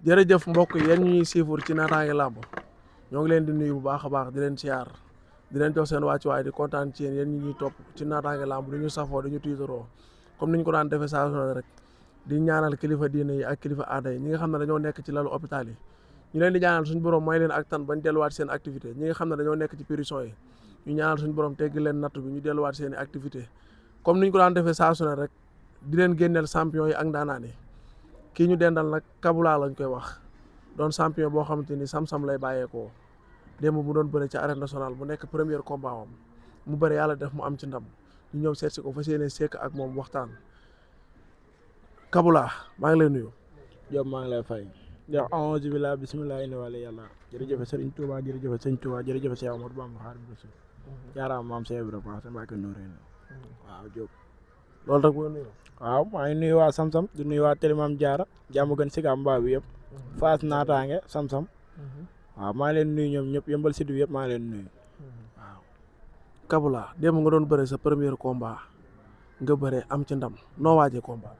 jërëjëf mbokk yéen ñuy siifur ci Natangué Lamb ñoo ngi leen di nuyu bu baax a baax di leen siyaar di leen jox seen wàccuwaay di kontaan ci yéen ñi ñuy topp ci Natangué Lamb du ñu safoo dañu tiitaroo comme ni ñu ko daan defee saa su ne rek di ñaanal kilifa diine yi ak kilifa aada yi ñi nga xam ne dañoo nekk ci lalu hôpital yi ñu leen di ñaanal suñu borom may leen ak tan bañ delluwaat seen activité ñi nga xam ne dañoo nekk ci prison yi ñu ñaanal suñu borom teggi leen nattu bi ñu delluwaat seen i activité comme ni ñu ko daan defee saa su ne rek di leen génneel champion yi ak ndaanaan yi kii ñu dendal nag Kabula lañ koy wax doon champion boo xamante ni sam-sam lay bàyyeekoo démb mu doon bëre ci arène nationale mu nekk premier combat am mu bëre yàlla def mu am ci ndam ñu ñëw seet si ko fas yéene sekk ak moom waxtaan Kabula maa ngi lay nuyu. Diop maa ngi lay fay. yow a'uuzu billaahi bismillaahi inna wali yàlla jërëjëf Serigne Touba jërëjëf Serigne Touba jërëjëf Cheikh Amadou Bamba Xaadimu Rasuul jaaraama maam Cheikh Ibrahima Fall Mbacke Noreyni waaw Diop. loolu rek boo nuyu. waaw maa ngi nuyu waa Samsam di nuyu waa Télémam Diarra jàmm gën si Gambaa bi yëpp. Fass Natangué Samsam. waaw maa ngi leen nuyu ñoom ñëpp yëmbal sud bi yëpp maa ngi leen nuyu waaw. Kabula démb nga doon bëre sa premier combat nga bëre am ci ndam noo waajee combat.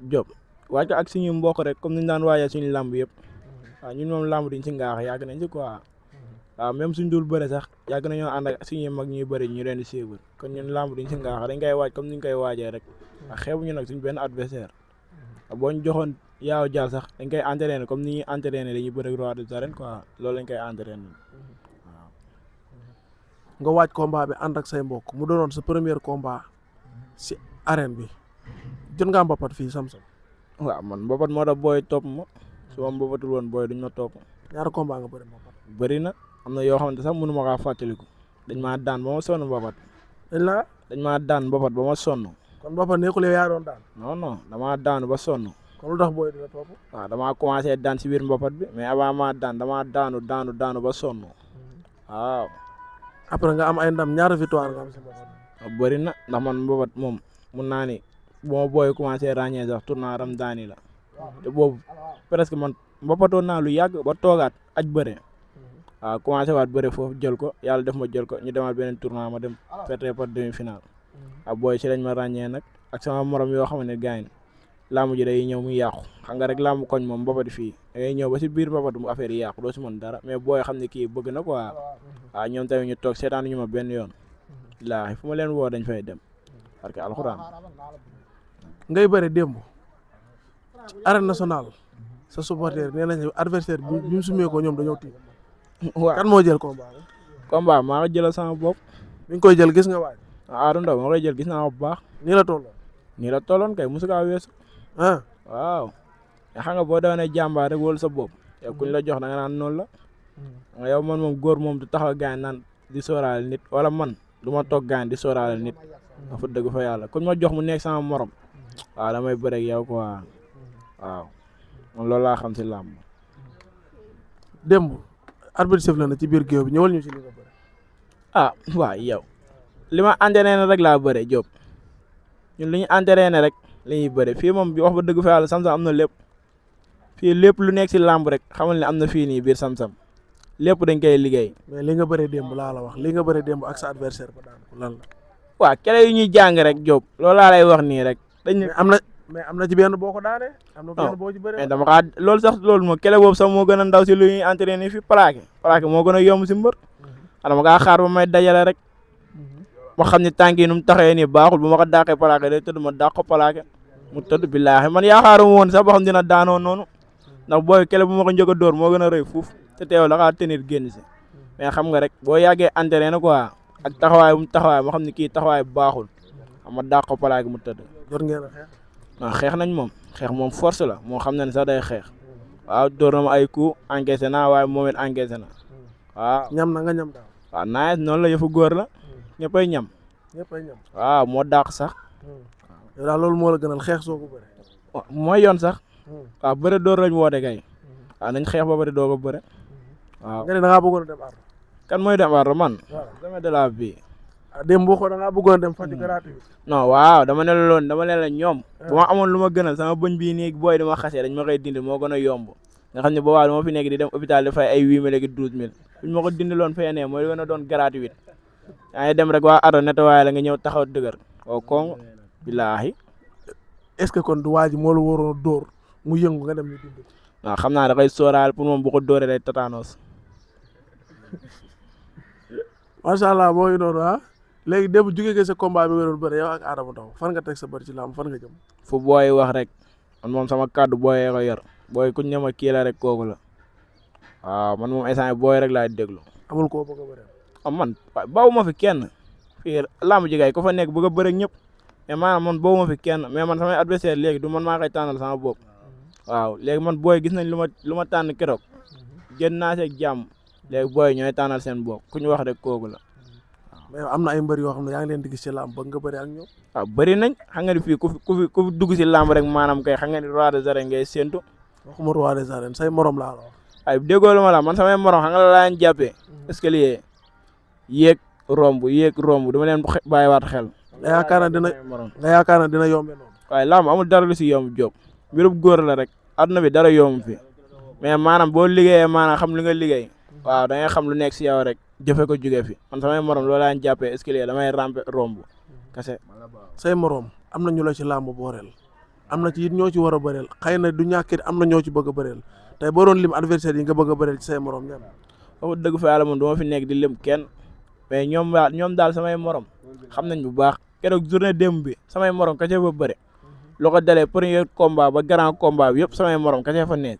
Diop waaj ak suñu mbokk rek comme ni ñu daan waajee suñu lamb yëpp. waaw ñun moom lamb duñ ci ngaax yàgg nañ ci quoi. waaw même suñ dul bëre sax yàgg nañoo ànd ak suñuy mag ñuy bëri ñu leen di suivre kon ñun lamb duñ ci ngaax dañ koy waaj comme ni ñu koy waajee rek. waaw xeebuñu nag suñ benn adversaire boo ñu joxoon yaaw jaal sax dañ koy entraîner comme ni ñuy entraîner dañuy bëre roi des arènes quoi loolu lañ koy entraîner waaw. nga waaj combat bi ànd ak say mbokk mu doonoon sa premier combat si arène bi jot ngaa mbapat fii Samsam. waaw man mbapat moo tax booy topp ma su ma mbapatul woon booy duñ ma topp. ñaara combat nga bëri mbapat. bëri na am na yoo xamante sax mënu ma kaa fàttaliku dañ maa daan ba ma sonn mbapat. dañ maa daan mbapat ba ma sonn. kon mbapat nekkul yow yaa doon daan. non damaa daanu ba sonn. kon lu tax booy di la topp. waaw damaa commencé daan si biir mbapat bi mais avant maa daan damaa daanu ba sonn waaw. après nga am ay ndam ñaara victoire nga am si mbapat. bëri na ndax man mbapat moom mun naa ni bu ma booy commencé ràññee sax tournoi Ramdani la te boobu presque man mbapatoon naa lu yàgg ba toogaat aj bëre. waaw commencé waat bëre foofu jël ko yàlla def ma jël ko ñu demaat beneen tournoi ma dem perte par demi-finale. waaw booy si lañ ma ràññee nag ak sama morom yoo xam ne gaañ laamu ji day ñëw muy yàqu xam nga rek laamu koñ moom mbapati fii da ngay ñëw ba si biir mbapati mu affaire yi yàqu doo si mën dara mais booy xam ne kii bëgg na quoi. waaw ñoom tamit ñu toog seetaan ñu ma benn yoon. laa fu ma leen woo dañ fay dem parce que alxuraan. ngay bëre démb arène nationale sa supporter nee nañ adversaire bi mu sumee ko ñoom dañoo tiit. waaw kan moo jël combat bi. combat maa ko jëlal sama bopp. bi nga koy jël gis nga waaj. Aadu Ndaw maa koy jël gis naa ko bu baax. nii la tolloo. nii la tolloon kay mosu kaa weesu. waaw. xam nga boo doonee jàmbaar rek wóolu sa bopp. yow kuñ la jox da nga naan noonu la. yow man moom góor moom du taxaw gaañ naan di sóoraale nit wala man du ma toog gaañ di sóoraale nit. dafa dëgg fa yàlla kuñ ma jox mu nekk sama morom. waaw damay bëre ak yow quoi waaw man loolu laa xam si làmb. démb arbitre sifflé na ci biir géew bi ñëwal ñu ci li nga bëre. waaw yow li ma entraîné rek laa bëre Diop ñun li ñu entraîné rek li ñuy bëre fii moom bi wax ba dëgg fa yàlla Samsam am na lépp fii lépp lu nekk si làmb rek xamal ne am na fii nii biir Samsam lépp dañ koy liggéey. mais li nga bëre démb laa la wax li nga bëre démb ak sa adversaire ba daan ko lan la. waaw kele yu ñuy jàng rek Diop loolu laa lay wax nii rek. dañ am na ci benn boo ko daanee. am na benn boo ci bëree. mais dama xaa loolu sax loolu moom kele boobu sax moo gën a ndaw si lu ñuy entraîné fi plaqué moo gën a yomb si mbër. dama kaa xaar ba may dajale rek. ma xam ne tànk yi nu mu taxee nii baaxul bu ma ko dàqee plaqué day tëdd ma dàq ko plaqué mu tëdd billaahi man yaakaaruma woon sax ba xam dina daanoo noonu ndax booy kele bu ma ko njëkk a dóor moo gën a rëy fuuf te teew da kaa tenir génn si mais xam nga rek boo yàggee entraîné quoi ak taxawaay bu mu taxawaay ma xam ne kii taxawaay bu baaxul xam ma dàq ko plaqué mu tëdd. jot ngeen a xeex. waaw xeex nañ moom xeex moom force la moo xam ne sax day xeex waaw dóor na ma ay coup encaissé na waaye moom it encaissé na waaw. ñam na nga ñam daal. waaw naaj noonu la yëfu góor la ñëppay ñam. ñëppay ñam. waaw moo dàq sax. yow daal loolu moo la gënal xeex soo ko bëre. mooy yoon sax. waaw bëre door lañ woote kay. waaw nañ xeex ba bëri doo ko bëre. waaw nga ne da ngaa bëggoon a dem Ardo. kan mooy dem Ardo man. waaw dama de la vie. démb boo ko da ngaa bëggoon a dem Fatick gratuit. non waaw dama ne la loon dama ne la ñoom. bu ma amoon lu ma gënal sama bëñ bii nii booy dama xasee dañ ma koy dindi moo gën a yomb. nga xam ne boobaa dama fi nekk di dem hôpital di fay ay 8000 ak 12000 buñ ma ko dindi loon fee ne mooy gën a doon gratuit. yaa ngi dem rek waa Ardo nettoyé la nga ñëw taxaw dëgër. waaw kon billaahi. est-ce que kon du waa ji moo la waroon a dóor mu yëngu nga dem ñu dindi. waaw xam naa da koy sóoraal pour moom bu ko dóoree day tatanos. macha allah moo ngi noonu léegi démb jógee nga sa combat bi nga doon bëre yow ak Adama Ndao fan nga teg sa bëri ci làmb fan nga jëm. fu booy wax rek man moom sama kàddu booyee ko yor booy kuñ ñëma kii la rek kooku la waaw man moom instant booy rek laay déglu. amul koo bëgg a bëre. man bawu ma fi kenn fii làmb ji kay ko fa nekk bëgg a bëre ak ñëpp mais maanaam man bawu ma fi kenn mais man samay adversaire léegi du man maa koy tànnal sama bopp waaw léegi man booy gis nañ lu ma tànn keroog génn naa seeg jàmm léegi booy ñooy tànnal seen bopp ku ñu wax rek kooku la. mais am na ay mbër yoo xam ne yaa ngi leen di gis ci làmb bëgg nga bëri ak ñoom. waaw bëri nañ xam nga ni fii ku fi dugg si làmb rek maanaam kay xam nga ni roi des arènes ngay séntu. waxuma roi des arènes say morom laa la wax. ay déggoo lu ma la man samay morom xam nga la laa leen jàppee escalier yéeg romb dama leen bàyyiwaat xel. nga yaakaar na dina yombe noonu. waaye làmb amul dara lu si yomb Diop mbirub góor la rek àdduna bi dara yomb fi mais maanaam boo liggéeyee maanaam xam li nga liggéey waaw da ngay xam lu nekk si yow rek jëfe ko jóge fi man samay morom loolu laa leen jàppee escalier damay rampe romb kese. say morom am na ñu la ci làmb booreel am na ci it ñoo ci war a bëreel xëy na du ñàkkit am na ñoo ci bëgg a bëreel tey boo doon lim adversaire yi nga bëgg a bëreel ci say morom ñan. wax dëgg fa yàlla moom du ma fi nekk di lim kenn mais ñoom daal samay morom xam nañ bu baax keroog journée démb bi samay morom kese fa bëre loo ko dalee premier combat ba grand combat bi yëpp samay morom kese fa nekk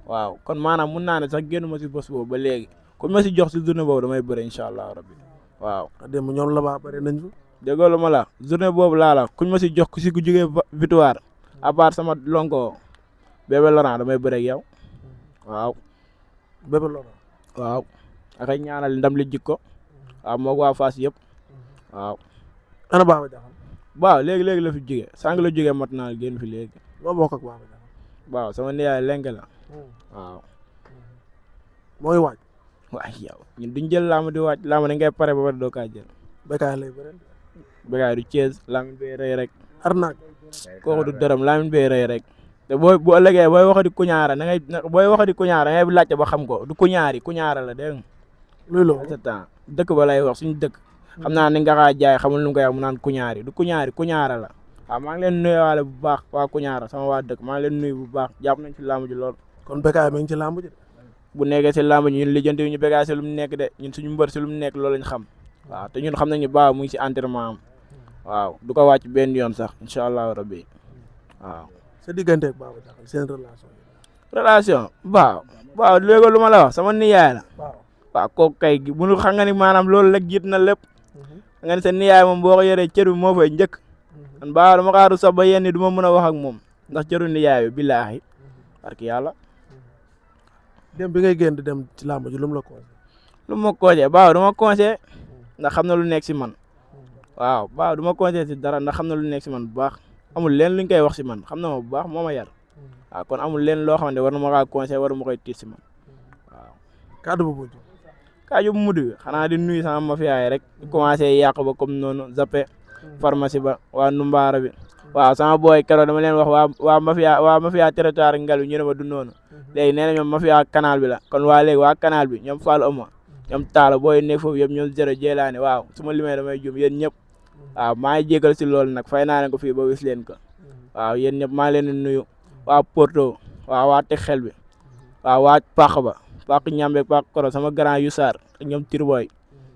waaw kon maanaam mun naa ne sax génn ma si bés boobu ba léegi ku ma si jox si journée boobu damay bëre incha allah rabbi waaw. démb ñoom la baa bëri nañ fa. déggoo la ma la journée boobu laa la kuñ ma si jox ku si ku jógee victoire à part sama lonko Bébé Laurent damay bëre ak yow waaw. Bébé Laurent. waaw ak ay ñaanal ndam li jikko waaw moo ko waa Fass yëpp waaw. ana Baba Diakhal. waaw léegi la fi jógee sànq la jógee mat naa génn fi léegi. loo bokk ak Baba Diakhal. waaw sama niyaay lenk la waaw. mooy waaj. waaw yow ñun duñ jël laamu di waaj laamu dañ koy pare ba pare doo kaa jël. Bécaye lay bëre. Bécaye du Thiès Lamine bay rëy rek. arnaque. kooku du dërëm Lamine bay rëy rek. te bu ëllëgee booy waxati kuñaara da ngay booy waxati kuñaara da ngay laajte ba xam ko du kuñaara la dégg nga. luy loolu sa temps dëkk ba lay wax suñu dëkk. xam naa ni nga xaa jaay xamul nu mu koy wax mu naan kuñaari du kuñaara la. waaw maa ngi leen nuyuwaale bu baax waa kuñaara sama waa dëkk maa ngi leen nuyu bu baax jàpp nañ ci làmb ji lool. kon Bécaye mi ngi ci làmb ji. bu nekkee si làmb ji ñun lijjanti ñu Bécaye si lu mu nekk de ñun suñu mbër si lu mu nekk loolu lañ xam waaw te ñun xam nañu baax mu ngi si entraînement am waaw du ko wàcc benn yoon sax incha allahu rabbi waaw. sa diggante ak Baba Diakhal seen relation waaw léegi lu ma la wax sama niyaay la. waaw kooku kay mënu xam nga ni maanaam loolu rek jiit na lépp. xam nga ni sa niyaay moom boo ko yoree cër bi moo fay njëkk. man baax dama xaaru sax ba yenn du ma mën a wax ak moom ndax cëru niyaay bi billaahi barki yàlla. dem bi ngay génn di dem ci làmb ji lu mu la conseillé. lu ma conseillé baaw dama conseillé ndax xam na lu nekk si man waaw baaw duma conseillé si dara ndax xam na lu nekk si man bu baax amul leen luñ koy wax si man xam na ma bu baax moo ma yar waaw kon amul leen loo xamante war na ma kaa conseillé war ma koy tiit si man waaw. kaddu bu mujj. kaddu bu mujj bi xanaa di nuyu sama mafia yi rek di commencé yàq ba comme noonu zappe pharmacie ba waa Numbaara bi waaw sama booy keroog dama leen wax waa mafia territoire Ngalu ñu ne ma du noonu léegi nee na ñoom mafia canal bi la kon waa léegi waa canal bi ñoom Fall Oma ñoom Talla booy nekk foofu yëpp ñoom Zero Jelaane waaw su ma limee damay jum yéen ñëpp waaw maa ngi jégal si loolu nag fay naa leen ko fii ba wis leen ko waaw yéen ñëpp maa leen di nuyu waa Porto waaw waa teg xel bi waaw waa Pàq ba Pàq Ñambe Pàq Koro sama grand yu Sarr ak ñoom Tirboy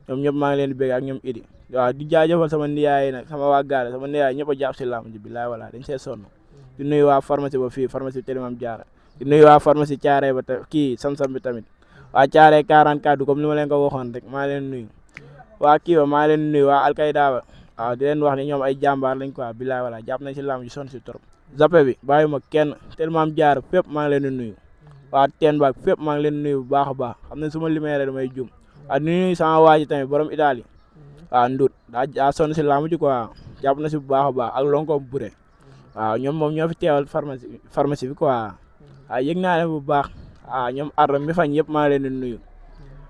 ñoom ñëpp maa ngi leen di bégg ak ñoom Idi waaw di jaajëfal sama niyaay nag sama waa gaale sama niyaay ñëpp a jàpp si làmb ji bilaay wala dañ see sonn di nuyu waa pharmacie ba fii pharmacie Télimam Diarra di nuyu waa pharmacie Thiaré ba kii Samsam bi tamit waa Thiaré 44 comme li ma leen ko waxoon rek maa leen nuyu waa kii ba maa leen nuyu waa Alkayda ba waaw di leen wax ni ñoom ay jàmbaar lañ quoi bilaay wala jàpp nañ si làmb ji sonn si trop zappe bi bàyyi ma kenn Télimam Diarra fépp maa ngi leen di nuyu waa teen baak fépp maa ngi leen di nuyu bu baax a baax xam ne su ma limee rek damay jum waaw di nuyu sama waa ji tamit borom Italie waaw Ndour daa sonn si làmb ji quoi jàpp na si bu baax a baax ak lonkoom bure waaw ñoom moom ñoo fi teewal pharmacie bi quoi waaw yëg naa leen bu baax waaw ñoom arram mi fañ yëpp maa leen di nuyu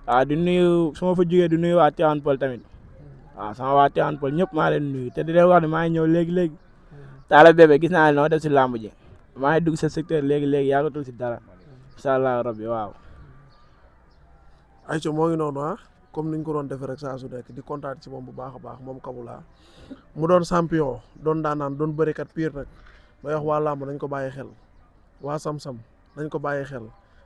waaw di nuyu su ma fa jógee di nuyu waa Tivaouane Peulh tamit waaw sama waa Tivaouane Peulh ñëpp maa leen di nuyu te di leen wax ne maa ngi ñëw léegi Talla Bébé gis naa ne noo def si làmb ji maa ngi dugg sa secteur léegi yàggatul si dara incha allah rabbi waaw. Aïcha moo ngi noonu comme niñ ko doon defee rek saa su nekk di kontaan ci moom bu baax a baax moom Kabula mu doon champion doon daanaan doon bërekat pire nag may wax waa làmb nañ ko bàyyi xel waa Sam-Sam nañ ko bàyyi xel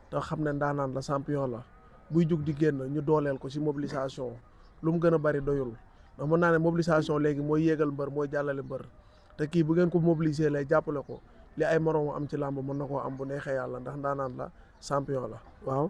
te xam ne ndaanaan la champion la buy jug di génn ñu dooleel ko ci mobilisation lu mu gën a bari doyul ndax mën naa ne mobilisation léegi mooy yéegal mbër mooy jàllale mbër te kii bu ngeen ko mobiliser lay jàppale ko li ay moroom am ci làmb mën na koo am bu neexee yàlla ndax ndaanaan la champion la waaw.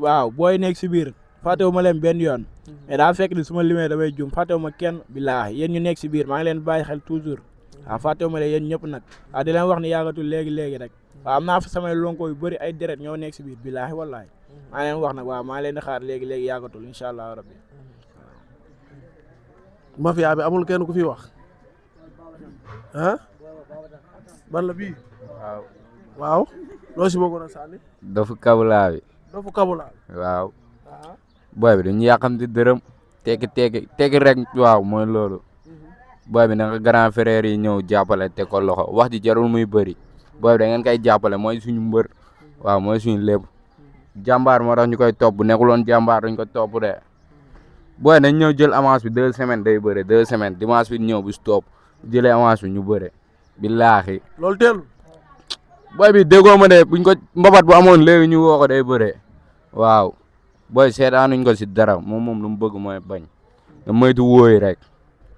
waaw booy nekk si biir fàttewu ma leen benn yoon mais daa fekk ni su ma limee damay jum fàttewu ma kenn billaahi yéen ñu nekk si biir maa ngi leen bàyyi xel toujours waaw fàttewu ma leen yéen ñëpp nag waaw di leen wax ni yàggatul léegi rek waaw am naa fa samay lonko yu bëri ay deret ñoo nekk si biir billaahi wallaahi maa leen wax nag waaw maa leen di xaar léegi yàggatul incha allah rabbi mafia bi amul kenn ku fi wax ah ban la bii waaw loo si bëggoon a sànni Dofu Kabula bi Dofu Kabula waaw booy bi dañu yàqamti dërëm tekki rek waaw mooy loolu booy bi nanga grand frère yi ñëw jàppale te ko loxo wax ji jarul muy bëri booy bi da ngeen koy jàppale mooy suñu mbër waaw mooy suñu lépp jàmbaar moo tax ñu koy topp bu nekkuloon jàmbaar duñ ko topp de booy nañ ñëw jël avance bi 2 semaines day bëre 2 semaines dimanche bi ñëw bu stop jëlee avance bi ñu bëre billaahi loolu teelul booy bi déggoo ma de buñ ko mbabat bu amoon léegi ñu woo ko day bëre waaw booy seetaanuñ ko si dara moom lu mu bëgg mooy bañ nga moytu wóoyi rek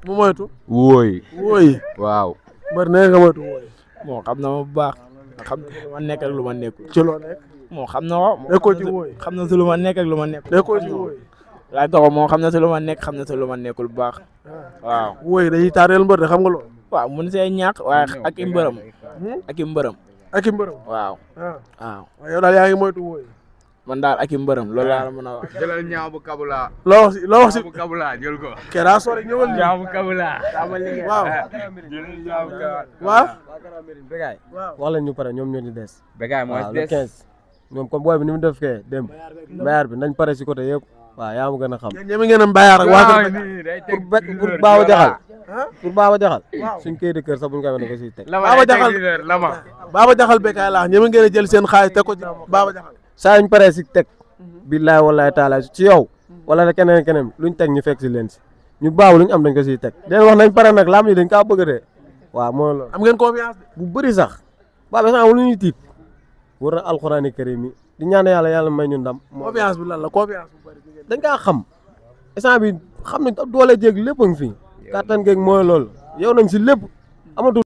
mu moytu wóoyi waaw mbër nee nga moytu wóoyi moo xam na ma bu baax xam na lu ma nekk ak lu ma nekkul ci loo nekk moo xam na ko nekkoo ci wóoyi xam na si lu ma nekk ak lu ma nekkul nekkoo ci wóoyi laaj ko moo xam na si lu ma nekk xam na si lu ma nekkul bu baax waaw wóoyi dañuy taareel mbër de xam nga loolu waaw mun see ñàkk waaye ak i mbërëm ak i mbërëm ak i mbërëm waaw waaw yow daal yaa ngi moytu wóoyi man daal ak i mbërëm loolu laa la mën a wax jëlal ñaaw bu Kabula loo wax si bu Kabula jël ko kee daa sori ñëwal ñaaw bu Kabula waaw waaw wax leen ñu pare ñoom ñoo di des Bécaye mooy waaw le 15 ñoom comme booy bi ni mu def kee démb mbayaar bi nañ pare si côté yëpp waaw yaa ma gën a xam ñeme ngeen a mbayaar ak waa pour baaw a jaxal pour baaw a jaxal suñ këy de kër sax buñ koy wane ko siy teg baaba jaxal Bécaye laa ñeme ngeen a jël seen xaalis teg ko ci baaba jaxal saa yuñ paree si teg billaay wallaay taala ci yow wala ne keneen luñ teg ñu fekk si leen si ñu baaw luñ am dañ ko siy teg den wax nañ pare nag laam ñi dañ kaa bëgg de waaw mooy loolu am ngeen confiance bu bëri sax baaba sax lu ñuy tiit war na alxuraani karim yi di ñaan yàlla may ñu ndam confiance bi lan la confiance bu bëri dañ kaa xam instant bi xam ne doole jéeg lépp a ngi fi kattan geeg mooy loolu yow nañ si lépp amatul